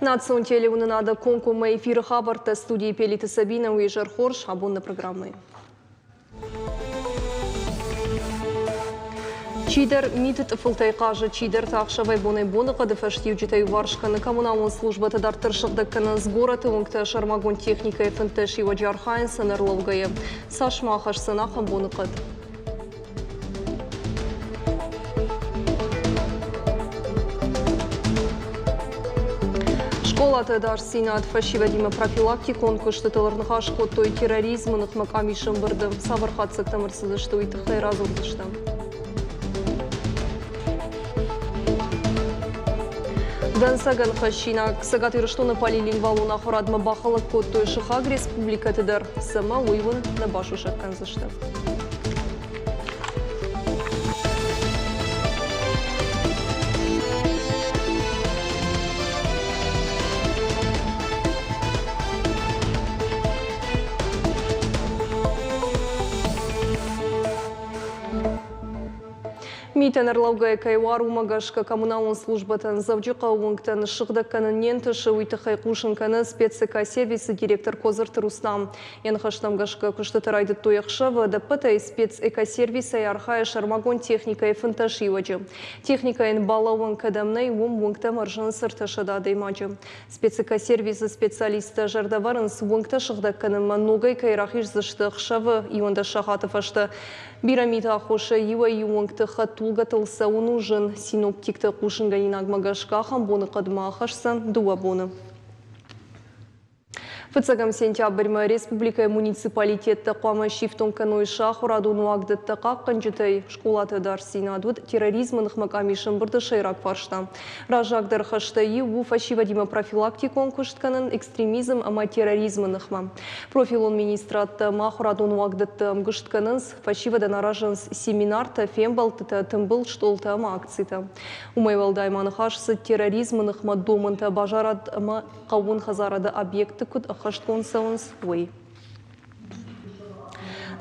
Национ телеуынынады комкоммӕ эфиры хабӕрттӕ студийы Пелиты Сабинӕ. Уе зӕр хорз, абон нӕ программӕйы. Чидӕр миты тъыфылтӕй хъазы, чидӕр та ӕхсӕвӕй-бонӕй боныхъӕды фӕстиуджытӕ иуварс кӕны. Коммуналон службӕтӕ дарддӕр сыгъдӕг кӕнынц горӕты уынгтӕ, сӕрмагонд техникӕйы 15 иуӕджы архайынц ӕнӕрлӕугӕйӕ. Цас ма ахӕсдзӕн ахӕм боныхъӕд? Скъолаты ӕдасдзинад фӕсивӕдимӕ профилактикон куыстытыл ӕрныхас кодтой терроризмы ныхмӕ къамисы ӕмбырды. Цавӕр хатдзӕгтӕм ӕрцыдысты, уый тыххӕй радзурдзыстӕм. Дӕнцӕгӕн хӕссинаг Цӕгат Ирыстоны полилингвалон ахуырадмӕ бахӕлӕг кодтой сыхаг республикӕты дӕр, цӕмӕ уый уын нӕ басусӕг кӕндзысты. Митӕн ӕрлӕугӕйӕ кӕй уар, уымӕ гӕсгӕ коммуналон службӕтӕн Дзӕуджыхъӕуы уынгтӕ ныссыгъдӕг кӕнын не нтысы, уый тыххӕй хъусын кӕны спецэкосервисы директор Кодзырты Рустам. Йӕ ныхӕстӕм гӕсгӕ куыстытӕ райдыдтой ӕхсӕвы, ӕдӕппӕтӕй спецэкосервисӕй архайы сӕрмагонд техникӕйы 15 иуӕджы. Техникӕйӕн балӕууӕн кӕдӕм нӕй, уым уынгтӕ мӕрзынц 300 адӕймаджы. Спецэкосервисы специалисттӕ зӕрдӕ вӕрынц, уынгтӕ сыгъдӕг кӕнынмӕ ногӕй кӕй рахиздзысты ӕхсӕвы 11 сахаты фӕстӕ. Бирӕ миты аххосӕй иуӕй-иу уынгты хӕдтулгӕтыл цӕуын у зын. Синоптикты хъусынгӕнинагмӕ гӕсгӕ ахӕм боныхъӕдмӕ ахӕсдзӕн дыууӕ боны. Фыццӕгӕм сентябрьмӕ республикӕйы муниципалитеттӕ хъуамӕ сифтонг кӕной сӕ ахуырадон уагдӕттӕ хъахъхъӕнджытӕй. Скъолаты ӕдасдзинад уыд терроризмы ныхмӕ къамисы ӕмбырды сӕйраг фарста. Раззагдӕр хӕстӕй иу у фӕсивӕдимӕ профилактикон куыст кӕнын экстремизм ӕмӕ терроризмы ныхмӕ. Профилон министрадтӕ ӕмӕ ахуырадон уагдӕтты ӕмгуыст кӕнынц, фӕсивӕдӕн аразынц семинартӕ, фембӕлдтытӕ, тымбыл стъолтӕ ӕмӕ акцитӕ. Уымӕй уӕлдай ма ныхас цыд терроризмы ныхмӕ домӕнтӕ базарад ӕмӕ хъӕууон хӕдзарады объектты куыд ӕххӕстгонд цӕуынц, уый.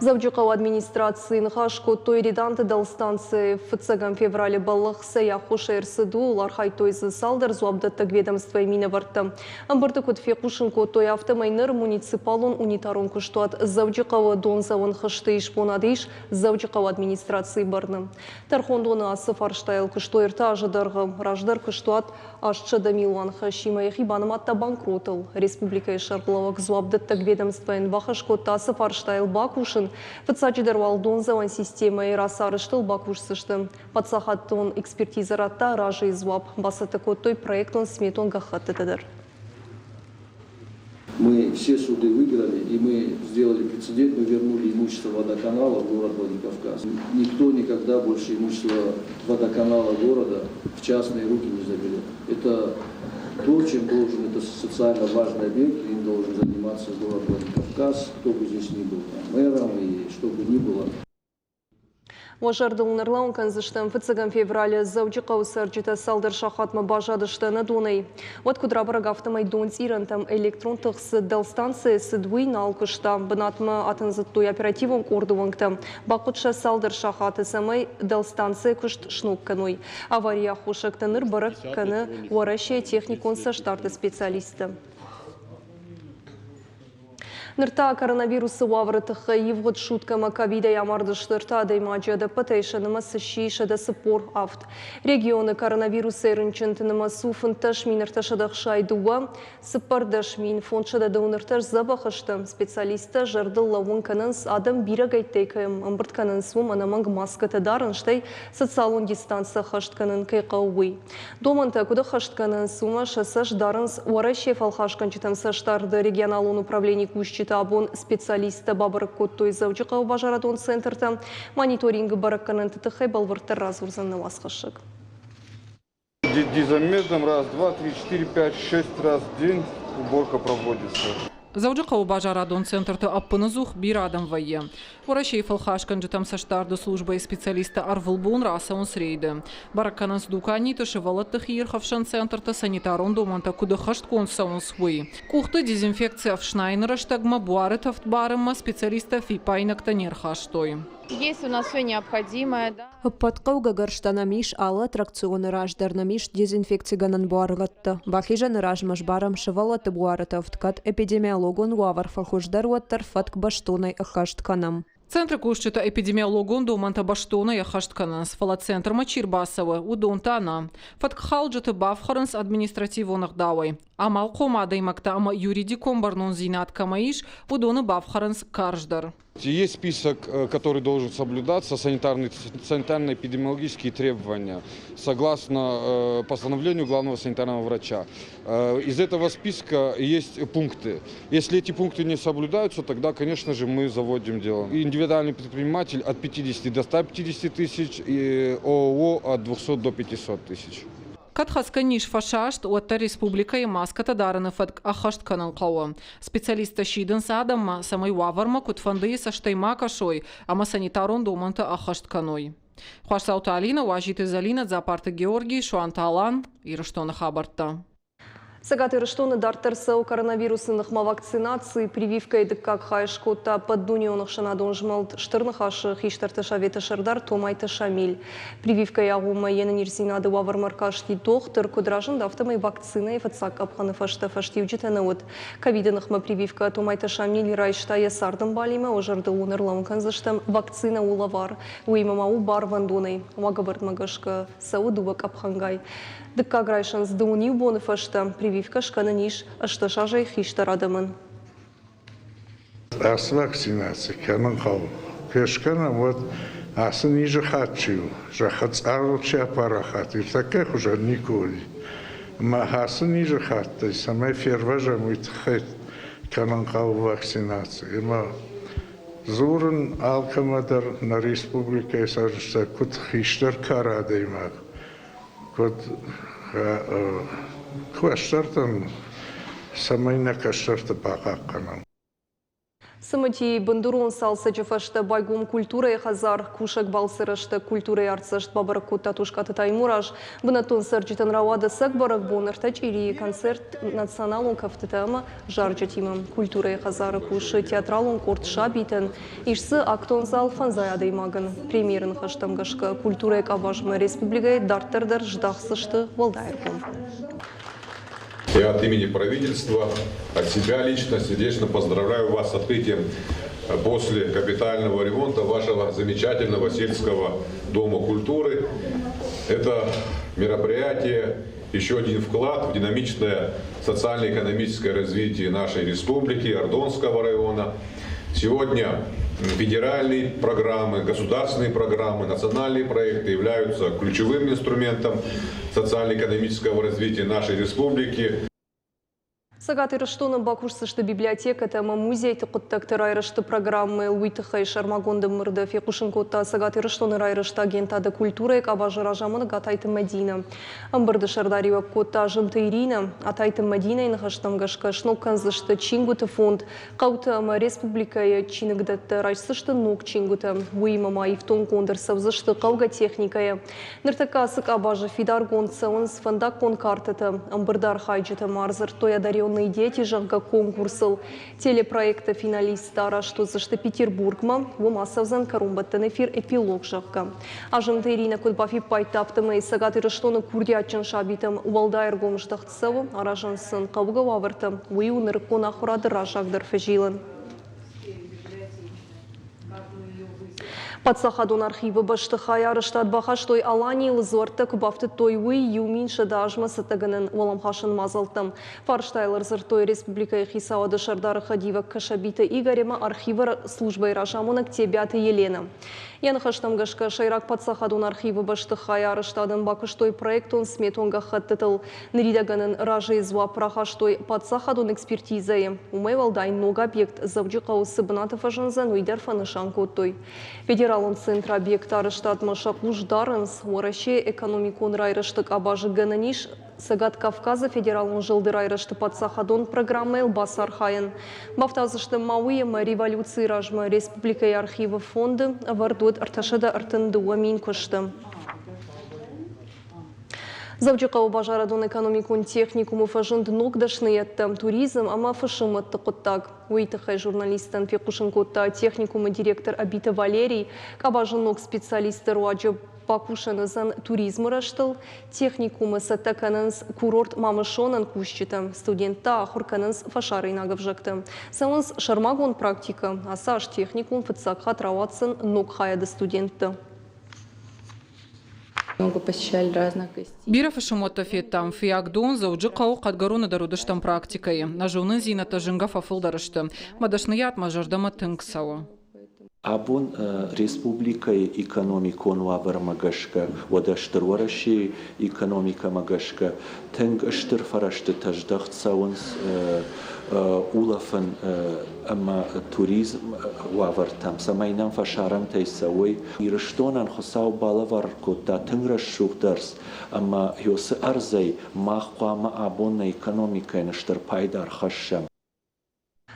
Дзӕуджыхъӕуы администрацийы ныхас кодтой Реданты дӕлстанцӕйы фыццӕгӕм февралы бӕллӕх цӕй аххосӕй ӕрцыд, ууыл архайдтой дзы цалдӕр дзуапдӕттӕг ведомствойы минӕвӕрттӕ. Ӕмбырды куыд фехъусын кодтой, афтӕмӕй ныр муниципалон унитарон куыстуат Дзӕуджыхъӕуы дондзӕуӕн хызты исбонад ис Дзӕуджыхъӕуы администрацийы бӕрны. Тӕрхондоны ацы фарстайыл куыстой ӕртӕ азы дӕргъы. Раздӕр куыстуат 800 милуан хӕсимӕ йӕхи банымадта банкротыл. Республикӕйы сӕргълӕууӕг дзуапдӕттӕг ведомствойӕн бахӕс кодта ацы фарстайыл бакусын. Фыццаджыдӕр уал дондзӕуӕн системӕйы рацарӕзтыл бакусдзысты. Паддзахадон экспертизӕ радта разыйы дзуапп. Бацӕттӕ кодтой проектон-сметон гӕххӕттытӕ дӕр. Мы все суды выиграли, и мы сделали прецедент, мы вернули имущество водоканала в город Владикавказ. Никто никогда больше имущество водоканала города в частные руки не заберет. Это то, чем должен, это социально важный объект, им должен заниматься город Владикавказ, кто бы здесь ни был, там, мэром и что бы ни было. Уӕ зӕрдыл нӕрлӕууын кӕндзыстӕм, фыццӕгӕм февралы Дзӕуджыхъӕуы цӕрджытӕ цалдӕр сахатмӕ баззадысты ӕнӕ донӕй. Уӕд куыд рабӕрӕг, афтӕмӕй донцъирӕнтӕм электрон тых цы дӕлстанцӕйы цыд, уый нал куыста. Бынатмӕ атындзыдтой оперативон къорды уӕнгтӕ. Бахъуыд сӕ цалдӕр сахаты, цӕмӕй дӕлстанцӕйы куыст сног кӕной. Аварийы аххосӕгтӕ ныр бӕрӕг кӕны Уӕрӕсейы техникон цӕстдарды специалисттӕ. Ныр та коронавирусы уавӕры тыххӕй ивгъуыд суткӕмӕ ковидӕй амардысты ӕртӕ адӕймаджы, ӕдӕппӕтӕй сӕ нымӕц сси 147. Регионы коронавирусӕй рынчынты нымӕц у 15 362, 14 523 сдзӕбӕх сты. Специалисттӕ зӕрдыл лӕууын кӕнынц, адӕм бирӕгӕйттӕй кӕм ӕмбырд кӕнынц, уым ӕнӕмӕнг маскӕтӕ дарын, стӕй социалон дистанци ӕххӕст кӕнын кӕй хъӕуы, уый. Домӕнтӕ куыд ӕххӕст кӕнынц, уымӕ сӕ цӕст дарынц Уӕрӕсе фӕлхасгӕнджытӕм цӕстдарды регионалон управленийы кусджытӕ абон специалисттӕ бабӕрӕг кодтой Дзӕуджыхъӕуы базарадон центртӕ. Мониторингы бӕрӕггӕнӕнты тыххӕй бӕлвырддӕр радзурдзӕн нӕ уацхӕссӕг. Дизаммедом раз, два, три, четыре, пять, шесть раз в день уборка проводится. Дзӕуджыхъӕуы базарадон центрты ӕппынӕдзух бирӕ адӕм вӕййы. Уӕрӕсейы фӕлхасгӕнджытӕм цӕстдарды службӕйы специалисттӕ ӕрвылбон рацӕуынц рейды. Бӕрӕг кӕнынц дуканиты, сывӕллӕтты хиирхӕфсӕн центрты санитарон домӕнтӕ куыд ӕххӕстгонд цӕуынц, уый. Къухты дезинфекци ӕфснайыны рӕстӕгмӕ буары тӕвд барынмӕ специалисттӕ фиппаинӕгтӕ не рхастой. Есть у нас все необходимое. Да? Ӕппӕт хъӕугӕ гӕрзтӕ нӕм ис, алы аттракционы раз дӕр нӕм ис дезинфекцигӕнӕн буаргъӕдтӕ. Бахизӕны размӕ сбарӕм сывӕллӕтты буары тӕвд, кӕд эпидемиологон уавӕр фӕхуыздӕр, уӕддӕр фӕтк бӕстонӕй ӕххӕст кӕнӕм. Центры кусджытӕ эпидемиологон домӕнтӕ бӕстонӕй ӕххӕст кӕнынц, фӕлӕ центрмӕ чи рбацӕуы, уыдон та нӕ. Фӕткхалджыты бафхӕрынц административон ӕгъдауӕй. Амалхъом адӕймӕгтӕ ӕмӕ юридикон бӕрнондзинад кӕмӕ ис, уыдоны бафхӕрынц карздӕр. Есть список, который должен соблюдаться, санитарно-эпидемиологические требования, согласно постановлению главного санитарного врача. Из этого списка есть пункты. Если эти пункты не соблюдаются, тогда, конечно же, мы заводим дело. Индивидуальный предприниматель от 50 до 150 тысяч, и ООО от 200 до 500 тысяч. Кӕд хӕцгӕ низ фӕсаст, уӕддӕр республикӕйы маскӕтӕ дарыны фӕтк ӕххӕст кӕнын хъӕуы. Специалисттӕ сидынц адӕммӕ, цӕмӕй уавӕрмӕ куыдфӕндыйы цӕстӕй ма кӕсой ӕмӕ санитарон домӕнтӕ ӕххӕст кӕной. Хуасдзауты Алинӕ, Уазиты Зӕлинӕ, Дзапарты Георгий, Суанты Алан, Ирыстоны хабӕрттӕ. Цӕгат Ирыстоны дарддӕр цӕуы коронавирусы ныхмӕ вакцинаци. Прививкӕйы дыккаг хай скодта ӕппӕтдунеон ӕхсӕнадон змӕлд Стыр Ныхасы хистӕрты советы сӕрдар Томайты Шамиль. Прививкӕйы агъоммӕ йе нӕниздзинады уавӕрмӕ ӕркасти дохтыр, куыд разынд, афтӕмӕй вакцинӕйы фыццаг къӕпхӕны фӕстӕ фӕстиуджытӕ нӕ уыд. Ковиды ныхмӕ прививкӕ Томайты Шамиль райста йӕ цардӕмбалимӕ, уӕ зӕрдыл уын ӕрлӕууын кӕндзыстӕм, вакцинӕ у лӕвар. Уыимӕ ма у барвӕндонӕй. Уагӕвӕрдмӕ гӕсгӕ цӕуы дыууӕ къӕпхӕнгай. Дыккаг райсынц дыууын иу боны фӕстӕ. Прививкӕ скӕнын ис 18 азӕй хистӕр адӕмӕн. Ацы вакцинаци кӕнын хъӕуы. Куы скӕнӕм, уӕд ацы низы хатт чи у, зӕххы цъарыл чи апарахат, ныртӕккӕ хуызӕн никуы уыди. Ӕмӕ ацы низы хаттӕй цӕмӕй фервӕзӕм, уый тыххӕй кӕнын хъӕуы вакцинаци. Ӕмӕ дзурын алкӕмӕ дӕр нӕ республикӕйы цӕрджытӕ куыд хистӕр кары адӕймаг, куыд кӕстӕртӕн, цӕмӕй нӕ кӕстӕрты бахъахъхъӕнӕм. Цымытийы бындурон цалцӕджы фӕстӕ байгом культурӕйы хӕдзар. Кусӕг балцы рӕстӕг культурӕйы артдзӕст бабӕрӕг кодта Тускъаты Таймураз. Бынӕттон цӕрджытӕн рауад ӕцӕг бӕрӕгбон ӕртӕ чъирийы концерт националон кӕфтытӕ ӕмӕ зарджытимӕ. Культурӕйы хӕдзары кусы театралон къорд сабитӕн. Ис дзы актон зал фӕндзай адӕймагӕн. Премьеры ныхӕстӕм гӕсгӕ, культурӕйы къабазмӕ республикӕйы дарддӕр дӕр здахдзысты уӕлдай ӕргом. Я от имени правительства, от себя лично сердечно поздравляю вас с открытием после капитального ремонта вашего замечательного сельского дома культуры. Это мероприятие еще один вклад в динамичное социально-экономическое развитие нашей республики, Ардонского района. Сегодня федеральные программы, государственные программы, национальные проекты являются ключевым инструментом социально-экономического развития нашей республики. Цӕгат Ирыстоны бакусдзысты библиотекӕтӕ ӕмӕ музейты хъуыддӕгты райрӕзты программӕйыл. Уый тыххӕй сӕрмагонд ӕмбырды фехъусын кодта Цӕгат Ирыстоны райрӕзты агентады культурӕйы къабазы разамонӕг Атайты Мӕдинӕ. Ӕмбырды сӕрдариуӕг кодта Азымты Иринӕ. Атайты Мӕдинӕйы ныхӕстӕм гӕсгӕ сног кӕндзысты чингуыты фонд, Хъӕуты ӕмӕ республикӕйы чиныгдӕттӕ райсдзысты ног чингуытӕ. Уыимӕ ма ифтонггонд ӕрцӕудзысты хъӕугӕ техникӕйӕ. Ныртӕккӕ ацы къабазы фидаргонд цӕуынц фӕндаггон картӕтӕ. Ӕмбырды архайджытӕ ма ӕрдзырдтой Одаренные дети, зӕгъгӕ, конкурсыл. Телепроекты финалисттӕ арӕзт уыдзысты Петербургмӕ. Уым ацӕудзӕн кӕронбӕттӕн эфир «Эпилог», зӕгъгӕ. Азымты Иринӕ куыд бафиппайдта, афтӕмӕй Цӕгат Ирыстоны курдиатджын сабитӕм уӕлдай ӕргом здӕхт цӕуы, аразынц сын хъӕугӕ уавӕртӕ, уый у нырыккон ахуырады раззагдӕр фӕзилӕн. Паддзахадон архивы бӕстыхайы арӕзтад бахастой Аланийыл дзуӕрттӕ куы бафтыдтой, уый 1100 азмӕ цӕттӕгӕнӕн уӕлӕмхасӕн мадзӕлттӕм. Фарстайыл ӕрдзырдтой республикӕйы хицауады сӕрдары хӕдивӕг Кӕсӕбиты Игорь ӕмӕ архивы службӕйы разамонӕг Тебиаты Еленӕ. Йӕ ныхӕстӕм гӕсгӕ, сӕйраг паддзахадон архивы бӕстыхайы арӕзтадӕн бакуыстой проектон-сметон гӕххӕттытыл. Ныридӕгӕн ын разыйы дзуапп рахастой паддзахадон экспертизӕйы. Уымӕй уӕлдай ног объект Дзӕуджыхъӕуы цы бынаты фӕзындзӕн, уый дӕр фӕнысан кодтой. Федералон центры объекты арӕзтадмӕ сӕ хъус дарынц. Уӕрӕсейы экономикон райрӕзты къабазы гӕнӕн ис Цӕгат Кавказы федералон зылды райрӕзты паддзахадон программӕйыл бацархайын. Бафтаудзысты ма уый ӕмӕ революцийы размӕ республикӕйы архивы фонды ӕвӕрд уыд 332 мин куысты. Дзӕуджыхъӕуы базарадон-экономикон техникумы фӕзынд ног дӕсныйӕдтӕ, туризм ӕмӕ фысымуӕтты хъуыддаг. Уый тыххӕй журналисттӕн фехъусын кодта техникумы директор Ӕбиты Валерий. Къабазы ног специалистты руаджы бакусӕн уыдзӕн туризмы рӕзтыл. Техникумы цӕттӕ кӕнынц курорт Мамысонӕн кусджытӕ. Студенттӕ ахуыр кӕнынц фӕсарӕйнаг ӕвзӕгтӕ. Цӕуынц сӕрмагонд практикӕ. Ацы аз техникум фыццаг хатт рауадздзӕн ног хайады студентты. Много посещали разных гостей. Бирӕ фысымуӕттӕ федтам Фыййагдон, Дзӕуджыхъӕу, Хъӕдгӕроны дӕр уыдыстӕм практикӕйы. Нӕ зонындзинӕдтӕ зынгӕ фӕфылдӕр сты. Мӕ дӕсныйад мӕ зӕрдӕмӕ тынг цӕуы. Абон республикӕйы экономикон уавӕрмӕ гӕсгӕ, уӕдӕ Стыр Уӕрӕсейы экономикӕмӕ гӕсгӕ тынг стыр фӕрӕзтытӕ здӕхт цӕуынц улӕфын ӕмӕ туризм уавӕртӕм, цӕмӕй нӕм фӕсарӕнтӕй цӕуой. Ирыстонӕн Хуыцау балӕвар кодта тынг рӕсугъд ӕрдз, ӕмӕ уыцы ӕрдзӕй мах хъуамӕ абон нӕ экономикӕйӕн стыр пайда ӕрхӕссӕм.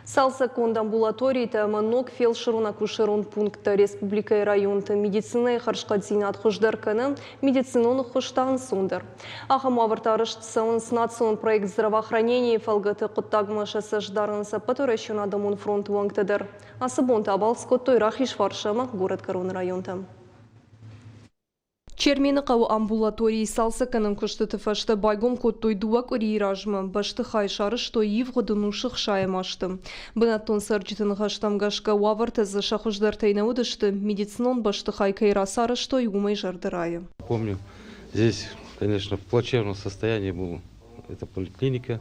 Цалцӕггонд амбулаторитӕ ӕмӕ ног фелсырон-акушерон пункттӕ республикӕйы районты медицинӕйы хӕрзхъӕддзинад хуыздӕр кӕны, медицинон ӕххуыс та ӕнцондӕр. Ахӕм уавӕртӕ арӕзт цӕуынц национ проект «Здравоохранение» фӕлгӕты хъуыддагмӕ сӕ цӕст дарынц Ӕппӕтуӕрӕсеон адӕмон фронты уӕнгтӕ дӕр. Ацы бонты абалц кодтой Рахизфарсы ӕмӕ Горӕтгӕроны районтӕм. Чермены хъӕуы амбулаторийы цалцӕггӕнӕн куыстыты фӕстӕ байгом кодтой дыууӕ къуырийы размӕ. Бӕстыхай сарӕзтой ивгъуыд ӕнусы ӕхсайӕм азты. Бынӕттон цӕрджыты ныхӕстӕм гӕсгӕ, уавӕртӕ дзы сӕ хуыздӕртӕй нӕ уыдысты, медицинон бӕстыхай кӕй рацарӕзтой, уымӕй зӕрдӕ райы. Помню, здесь, конечно, в плачевном состоянии была эта поликлиника.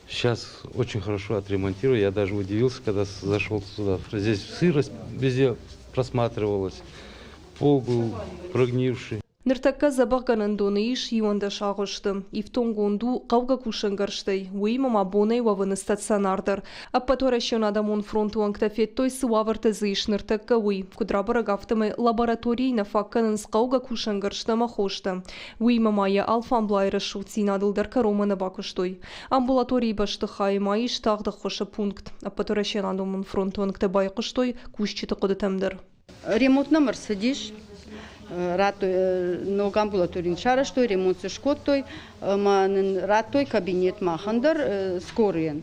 Сейчас очень хорошо отремонтировали. Я даже удивился, когда зашел сюда. Здесь сырость везде просматривалась. Пол был прогнивший. Ныртӕккӕ дзӕбӕхгӕнӕндоны ис 11 агъуысты. Ифтонггонд у хъӕугӕ кусӕнгӕрзтӕй, уыимӕ ма бонӕй уӕвыны стационар дӕр. Ӕппӕтуӕрӕсеон адӕмон фронты уӕнгтӕ федтой, цы уавӕртӕ дзы ис ныртӕккӕ, уый. Куыд рабӕрӕг, афтӕмӕй лабораторийы нӕ фаг кӕнынц хъӕугӕ кусӕнгӕрзтӕ ӕмӕ хостӕ. Уыимӕ ма йӕ алфамблайы рӕсугъддзинадыл дӕр кӕронмӕ нӕ бакуыстой. Амбулаторийы бӕстыхайы ма ис тагъд ӕххуысы пункт. Ӕппӕтуӕрӕсеон адӕмон фронты уӕнгтӕ байхъуыстой кусджыты хъуыдытӕм дӕр. Ремонт нӕм ӕрцыдис. Радтой ног амбулаторин сарӕзтой, ремонт дзы скодтой ӕмӕ нын радтой кабинет махӕн дӕр скорыйӕн.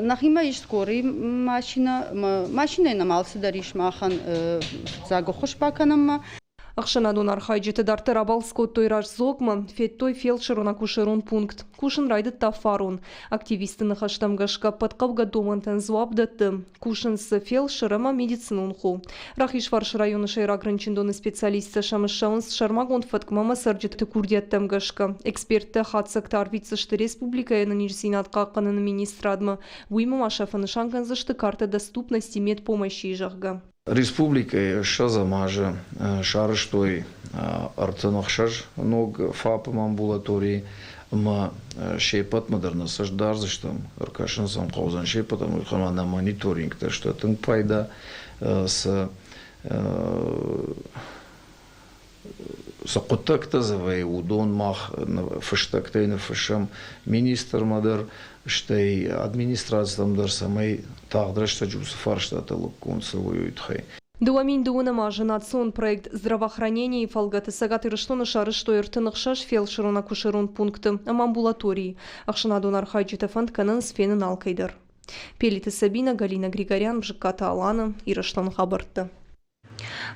Нӕхимӕ ис скорый машинӕ, машинӕйы нӕм алцыдӕр ис махӕн фыццаг ӕххуыс бакӕнынмӕ. Ӕхсӕнадон архайджыты дарддӕр абалц кодтой Раздзогмӕ, федтой фелсырон-акушерон пункт. Кусын райдыдта фарон. Активистты ныхӕстӕм гӕсгӕ ӕппӕт хъӕугӕ домӕнтӕн дзуапп дӕтты. Кусынц дзы фелсыр ӕмӕ медицинон хо. Рахизфарсы районы сӕйраг рынчындоны специалисттӕ сӕм ссӕуынц сӕрмагонд фӕткмӕ ӕмӕ цӕрджыты курдиӕттӕм гӕсгӕ. Эксперттӕ хатдзӕгтӕ арвитдзысты республикӕйы ӕнӕниздзинад хъахъхъӕныны министрадмӕ. Уыимӕ ма сӕ фӕнысан кӕндзысты карта доступности медпомощи, зӕгъгӕ. Республикӕйы ссӕдзӕм азы сарӕзтой 36 ног ФАП-ы амбулаторийы ӕмӕ се ппӕтмӕ дӕр нӕ цӕст дардзыстӕм, ӕркӕсын сӕм хъӕудзӕн се ппӕтӕн, уый ӕмӕ нӕ мониторингтӕ сты тынг пайда, цы цы хъуыддӕгтӕ дзы вӕййы, уыдон мах фыстӕгтӕй ныффыссӕм министрмӕ дӕр, стӕй администрацитӕм дӕр, цӕмӕй тагъд рӕстӕджы уыцы фарстатӕ лыггонд цӕуой, уый тыххӕй. 2002 азы национ проект «Здравоохранение»-йы фӕлгӕты Цӕгат Ирыстоны сарӕзтой 36 фелсырон-акушерон пункты ӕмӕ амбулаторийы. Ӕхсӕнадон архайджытӕ фӕнд кӕнынц фенын алкӕй дӕр. Пелиты Сабина, Галина Григорян, Бжыккаты Алана, Ирыстоны хабӕрттӕ.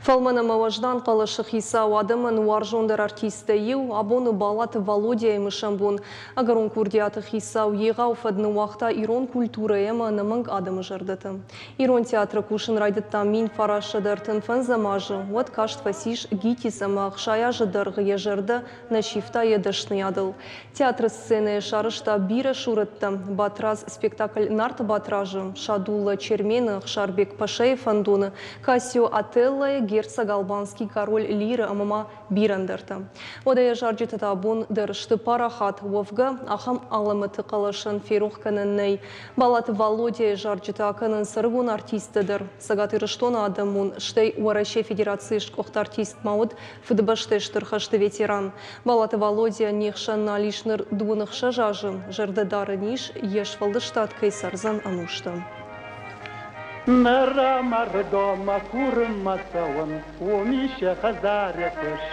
Фӕлмӕн ӕмӕ уӕздан хъӕлӕсы хицау адӕмӕн уарзондӕр артисттӕй иу абоны Балаты Валодяйы мысӕн бон. Ӕгӕрон курдиаты хицау егъау фӕд ныууагъта ирон культурӕйы ӕмӕ ӕнӕмӕнг адӕмы зӕрдӕты. Ирон театры кусын райдыдта 1935 азы, уӕд каст фӕцис ГИТИС ӕмӕ 60 азы дӕргъы йӕ зӕрдӕ нӕ сивта йӕ дӕсныйадыл. Театры сценӕйы сарӕзта бирӕ сурӕттӕ. Батрадз спектакль Нарты Батразы, Садуллӕ Чермены, Ӕхсарбег Пашайы фӕндоны, Кассио Отеллойы, герцог Албанский король Лиры ӕмӕ ма бирӕ ӕндӕртӕ. Уӕдӕ йӕ зарджытӕ та абон дӕр сты парахат. Уӕвгӕ, ахӕм алӕмӕты хъӕлӕсӕн ферох кӕнӕн нӕй. Балаты Валодяйы зарджытӕ акӕнынц ӕрыгон артисттӕ дӕр. Цӕгат Ирыстоны адӕмон, стӕй Уӕрӕсейы Федерацийы сгуыхт артист ма уыд Фыдыбӕстӕйы Стыр хӕсты ветеран. Балаты Валодя не хсӕн нал ис ныр 26 азы, зӕрдӕ дарӕн ис, йе сфӕлдыстад кӕй цӕрдзӕн ӕнустӕм. Нӕрӕмӕрдомӕ курынмӕ цӕуын, уым ис йӕ хӕдзары куыст.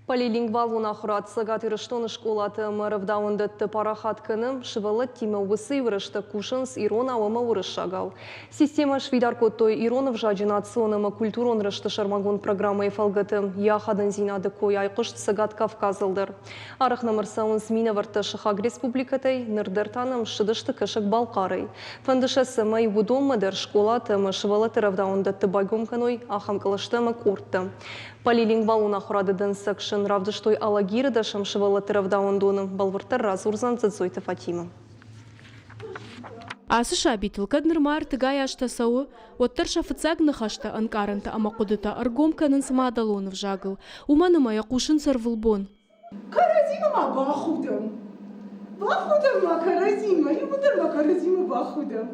Полилингвалон ахуырад Цӕгат Ирыстоны скъолаты ӕмӕ рӕвдауӕндӕтты парахат кӕны. Сывӕллӕттимӕ уыцы иу рӕстӕг кусынц иронау ӕмӕ уырыссагау. Системӕ сфидар кодтой ирон ӕвзаджы национ ӕмӕ культурон рӕзты сӕрмагонд программӕйы фӕлгӕты. Йӕ ахадындзинады кой айхъуыст Цӕгат Кавказыл дӕр. Арӕх нӕм ӕрцӕуынц минӕвӕрттӕ сыхаг республикӕтӕй, ныр дӕр та нӕм ссыдысты Кӕсӕг-Балхъарӕй. Фӕнды сӕ, цӕмӕй уыдонмӕ дӕр скъолаты ӕмӕ сывӕллӕтты рӕвдауӕндӕтты байгом кӕной ахӕм кълӕстӕ ӕмӕ къордтӕ. Полилингвалон ахуырады дӕнцӕг сын равдыстой Алагиры дӕсӕм сывӕллӕтты рӕвдауӕндоны. Бӕлвырддӕр радзурдзӕн Дзӕдзойты Фатимӕ. Ацы сабитыл кӕд нырма ӕртыгай азтӕ цӕуы, уӕддӕр сӕ фыццаг ныхӕстӕ, ӕнкъарӕнтӕ ӕмӕ хъуыдытӕ ӕргом кӕнынц мадӕлон ӕвзагыл, уымӕн ӕмӕ йӕ хъусынц ӕрвылбон. Кӕрӕдзимӕ ма бахудӕм. Бахудӕм ма кӕрӕдзимӕ, иууылдӕр ма кӕрӕдзимӕ бахудӕм.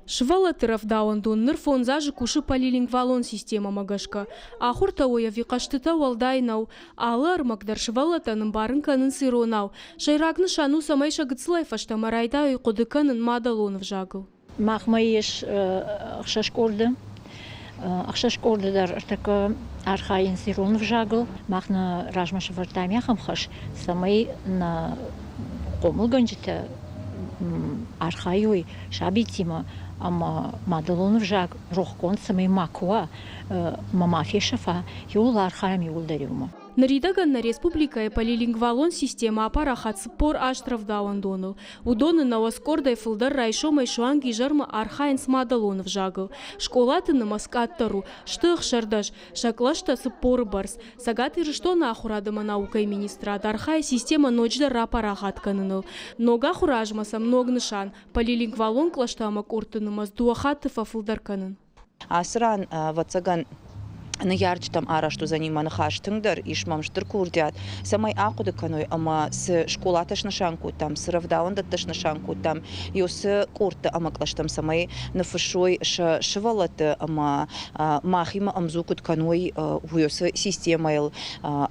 Сывӕллӕтты рӕвдауӕндон ныр фондз азы кусы полилингвалон системӕмӕ гӕсгӕ. Ахуыртӕ уой ӕви хъӕзтытӕ уӕлдай нӕу. Алы ӕрмӕг дӕр сывӕллӕттӕн ӕмбарын кӕнынц иронау. Сӕйраг нысан у, цӕмӕй сӕ гыццылӕй фӕстӕмӕ райдайой хъуыды кӕнын мадӕлон ӕвзагыл. Махмӕ ис ӕхсӕз къорды. Ӕхсӕз къорды дӕр ӕртӕккӕ архайынц ирон ӕвзагыл. Мах нӕ размӕ сӕвӕрдтам ахӕм хӕс, цӕмӕй нӕ хъомылгӕнджытӕ архайой сабитимӕ ӕмӕ мадӕлон ӕвзаг рохгонд цӕмӕй макуы уа ӕмӕ ма фесӕфа, иууыл архайӕм иууылдӕр иумӕ. Ныридӕгӕн нӕ республикӕйы полилингвалон системӕ апарахат 48 рӕвдауӕндоныл. Уыдоны 90 къордӕй фылдӕр райсомӕй суанг изӕрмӕ архайынц мадӕлон ӕвзагыл. Скъолаты нымӕц къаддӕр у, сты 16, сӕ кълӕстӕ 40-ы бӕрц. Цӕгат Ирыстоны ахуырад ӕмӕ наукӕйы министрад архайы системӕ ноджыдӕр рапарахат кӕныныл. Ног ахуыры азмӕ сӕм ног нысан – полилингвалон кълӕстӕ ӕмӕ къордты нымӕц дыууӕ хатты фӕфылдӕр кӕнын. Ацы ран, ӕвӕццӕгӕн, ныййарджытӕм арӕзт уыдзӕни мӕ ныхас тынгдӕр, ис мӕм стыр курдиат, цӕмӕй ахъуыды кӕной ӕмӕ цы скъолатӕ снысан кодтам, цы рӕвдауӕндӕттӕ снысан кодтам, уыцы къордты ӕмӕ кълӕстӕм цӕмӕй ныффыссой сӕ сывӕллӕтты ӕмӕ махимӕ ӕмдзу куыд кӕной уыцы системӕйыл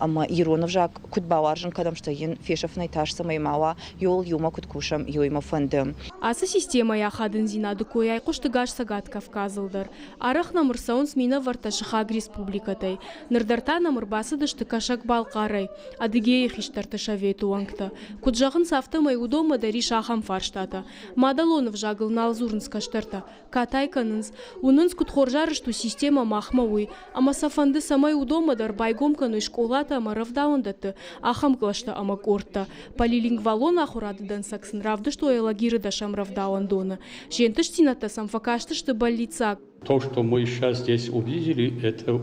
ӕмӕ ирон ӕвзаг куыд бауарзын кӕнӕм, стӕй йын фесӕфынӕй тас цӕмӕй ма уа, иуыл иумӕ куыд кусӕм, иуимӕ фӕнды. Ацы системӕйы ахадындзинады кой айхъуыст ӕгас Цӕгат Кавказыл дӕр. Арӕх нӕм ӕрцӕуынц минӕвӕрттӕ сыхаг республикӕтӕй. Ныр дӕр та нӕм ӕрбацыдысты Кӕсӕг-Балхъарӕй, Адыгейы хистӕрты советы уӕнгтӕ. Куыд зӕгъынц, афтӕмӕй уыдонмӕ дӕр ис ахӕм фарстатӕ. Мадӕлон ӕвзагыл нал дзурынц кӕстӕртӕ, катай кӕнынц. Уынынц, куыд хорз арӕзт у системӕ махмӕ, уый. Ӕмӕ сӕ фӕнды, цӕмӕй уыдонмӕ дӕр байгом кӕной скъолатӕ ӕмӕ рӕвдауӕндӕтты ахӕм кълӕстӕ ӕмӕ къордтӕ. Полилингвалон ахуырады дӕнцӕг сын равдыстой Алагиры дӕсӕм рӕвдауӕндоны. Се нтыстдзинӕдтӕ сӕм фӕкастысты бӕллиццаг. То, что мы сейчас здесь увидели, это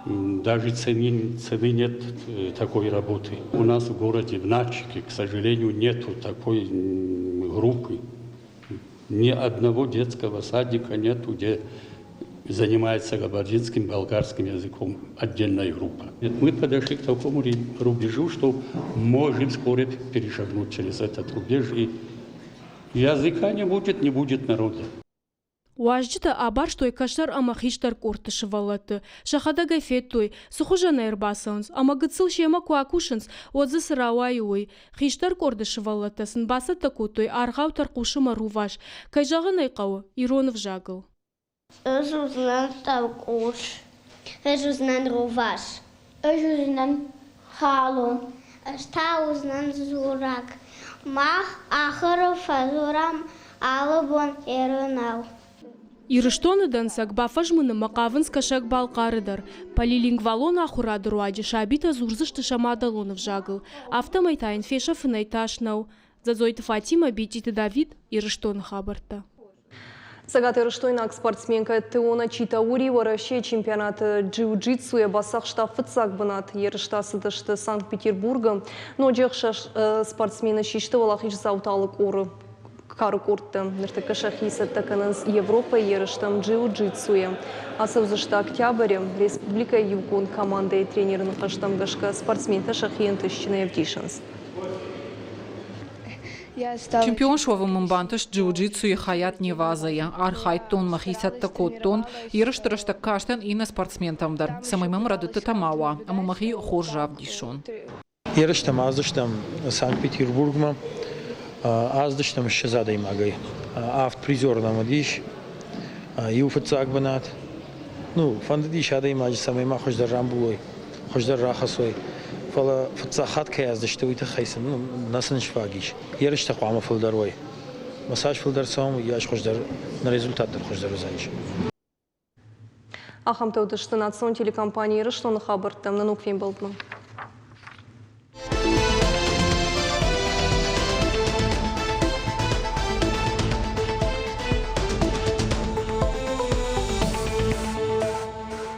даже цены, цены нет такой работы. У нас в городе, в Нальчике, к сожалению, нету такой группы. Ни одного детского садика нету, где занимается кабардинским, болгарским языком отдельная группа. Мы подошли к такому рубежу, что можем вскоре перешагнуть через этот рубеж, и языка не будет, не будет народа. Уазджытӕ абарстой кӕстӕр ӕмӕ хистӕр къордты сывӕллӕтты. Сӕхӕдӕг ӕй федтой, цы хуызӕнӕй ӕрбацӕуынц, ӕмӕ гыццыл семӕ куы акусынц, уӕд дзы цы рауайы, уый. Хистӕр къорды сывӕллӕттӕ сын бацӕттӕ кодтой аргъау тӕрхъусы ӕмӕ рувас, кӕй зӕгъын ӕй хъӕуы, ирон ӕвзагыл. Ӕз уыдзынӕн тӕрхъус. Ӕз уыдзынӕн рувас. Ӕз уыдзынӕн халон. Ӕз та уыдзынӕн дзурӕг. Мах ахуыры фӕдзурӕм алы бон иронау. Ирыстоны дӕнцӕг бафӕзмынынмӕ хъавынц Кӕсӕг-Балхъары дӕр. Полилингвалон ахуырады руаджы сабитӕ дзурдзысты сӕ мадӕлон ӕвзагыл. Афтӕмӕй та йын фесӕфынӕй тас нӕу. Дзӕдзойты Фатимӕ, Битъиты Давид, Ирыстоны хабӕрттӕ. Цӕгатирыстойнаг спортсменкӕ Теона Читаури Уӕрӕсейы чемпионаты джиу-джитсуйӕ бацахста фыццаг бынат. Ерыстӕ цыдысты Санкт-Петербургы. Ноджы ӕхсӕз спортсмены систы уӕлахиздзауты алы къоры кары къордты. Ныртӕккӕ сӕхи цӕттӕ кӕнынц Европӕйы ерыстӕм джиу-джитсуйӕ. Ацӕудзысты октябры. Республикӕйы иугонд командӕйы тренеры ныхӕстӕм гӕсгӕ спортсментӕ сӕхи ӕнтыстджынӕй ӕвдисынц. Чемпион суӕвын мын бантыст джиу-джитсуйы хайад Невазайы. Архайдтон, мӕхи цӕттӕ кодтон. Ерысты рӕстӕг кастӕн иннӕ спортсментӕм дӕр, цӕмӕй мӕм рӕдыдтытӕ ма уа ӕмӕ мӕхи хорз равдисон. Ерыстӕм аздыстӕм Санкт-Петербургмӕ. Аздыстӕм 20 адӕймагӕй. Авд призер нӕм уыдис. Иу фыццаг бынат. Ну, фӕндыдис адӕймаджы, цӕмӕй ма хуыздӕр рамбулой, хуыздӕр рахӕцой. Фӕлӕ фыццаг хатт кӕй аздысты, уый тыххӕй сын нӕ сын сфаг ис. Ерыстӕ хъуамӕ фылдӕр уой. Ӕмӕ цас фылдӕр цӕуӕм, уыйас хуыздӕр, нӕ результат дӕр хуыздӕр уыдзӕнис. Ахӕмтӕ уыдысты национ телекомпани Ирыстоны хабӕрттӕ. Нӕ ног фембӕлдмӕ.